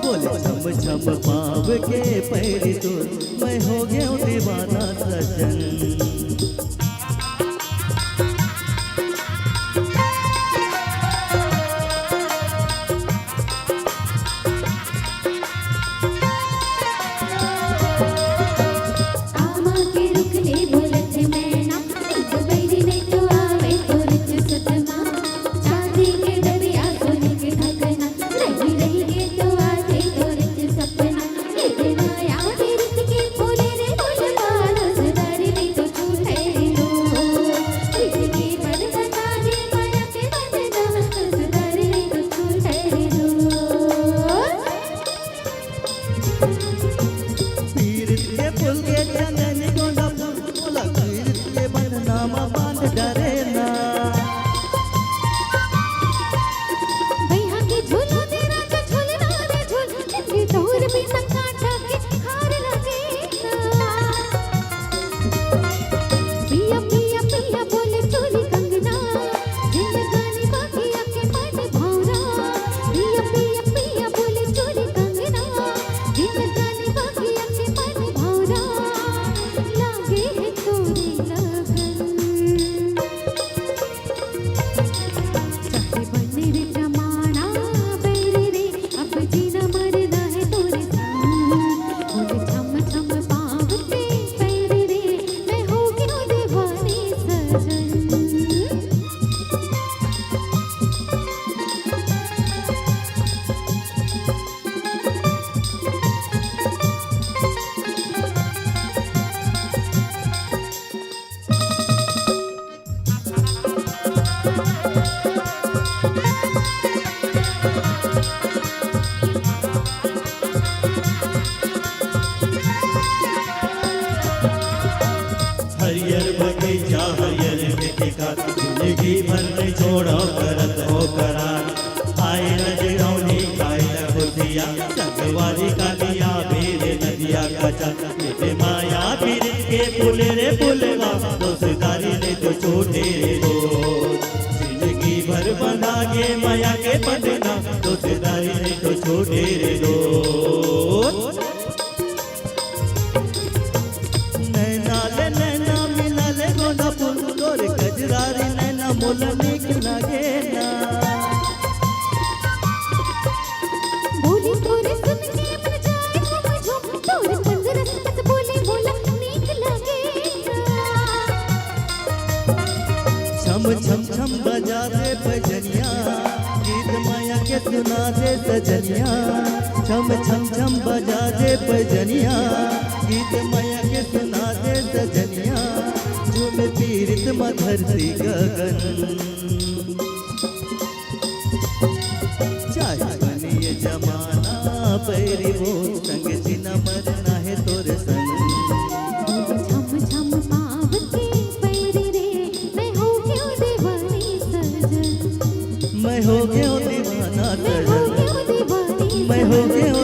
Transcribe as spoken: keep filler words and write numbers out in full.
बोले छम छम पाँव के पैरी तोर, मैं हो गेंव दीवाना सजन। आमा के रुख ले बोलत हे मैना, एक बैरी नहीं तो आवे तोर चुसत मा। चांदी के डबिया सोने के ढकना, रही रही के तो आथे तोर सपना। ये दे माया के रुख के फूले रे फूलवा, रोजदारी नहीं तो छूटे रो। इसके बरसाता रे माया के बदना, रोजदारी नहीं तो छूटे रो। पीरित के फूल के चंदनी गोंदा फूल, मोला पीरित के बंधना म बांध डरे ना। भैया के झूलो दे राजा झूलना रे झूल, जिंदगी तोर बिना कांटा के खार लगे ना। पिया पिया पिया बोले चोरी कंगना, जिंदगानी बाकी आके मन भौरा। पिया पिया पिया बोले चोरी कंगना, जिंदगानी बाकी आके मन भौरा। लागे है तोरी लगन। चाहे बने रे जमाना बैरी रे, अब जीना मरना है तोरे संग। बोले छम छम पाँव के पैरी रे, मैं हो गेंव दीवानी सजन। हरियर बगीचा, हरियर खेत खार, जिंदगी भर में जोड़ो करत हो करार। आए नजरौनी, खाए न खुशिया, संगवारी का दिया बेरे नदिया कचा। ये माया पीरित के फूले रे फूलवा, दोस्तारी नहीं तो छूटे रे दोस्त। जिंदगी भर बंधा गे माया के बंधना, दोस्तारी नहीं तो छूटे रे दोस्त। नैना ले नैना मिला ले गोंदा फूल, तोर कजरारी नैना मोला नीक लागे ना। बोली तोरे सुन के मन जाए झूम झूम, तोरे संग रस रस बोले मोला नीक लागे ना। छम छम छम बजा दे पैजनिया, गीत माया के सुना दे सजनिया। छम छम छम बजा दे पैजनिया, गीत माया के सुना दे सजनिया। झूमे पीरित म धरती गगन। चाहे बने ये जमाना बैरी वो, संग जीना मरना है तोरे संग। छम छम पाँव के पैरी रे, मैं हो गेंव दीवानी सजन। मैं हो गेंव दीवाना सजन। मैं हो गेंव